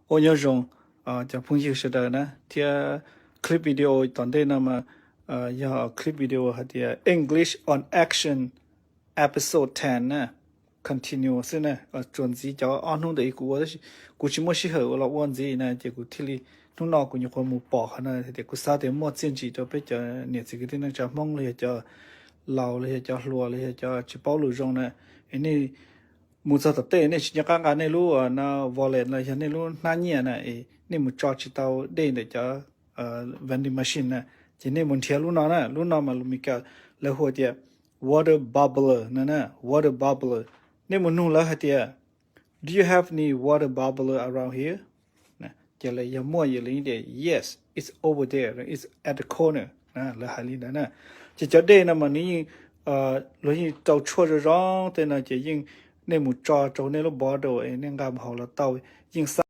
Ua nyob zoo cov phooj ywg sawv daws na, thiab clip video tom ntej no mas yog clip video hais tias English on Action episode ten na, continue xwb na. Tsuas ntxiv cov ob hnub ntawd kuv ua, kuv tsis muaj sij hawm ua los ua ntxiv na, ces kuv thiaj li hnub no kuv nyuam qhuav mus pom qhov no tias kuv xav tias muaj txiaj ntsig rau peb cov niam txiv kwv tij neej tsa Hmoob los yog cov laus los yog cov hluas los yog cov tsis paub lus zoo na. Nej mus txog tom tej nej tsis nco qab nqa nej lub no wallet los yog nej lub hnab nyiaj na, nej mus tso tsis tau dej ntawm cov vending machine na, ces nej mus nrhiav lub no na. Lub no mas lus Meskas lawv hu tias water bubbler no na, water bubbler. Nej mus nug lawv hais tias, do you have any water bubbler around here? Ces lawv yog muaj, lawv yeej tias, yes, it's over there, it's at the corner, lawv hais li ntawd na. Ces cov dej no mas nws yeej, luag yeej rau tshuaj zoo zoo tej no ces yeej, nej mus tso rau nej lub bottle es nej nqa mus haus los tau, yeej xab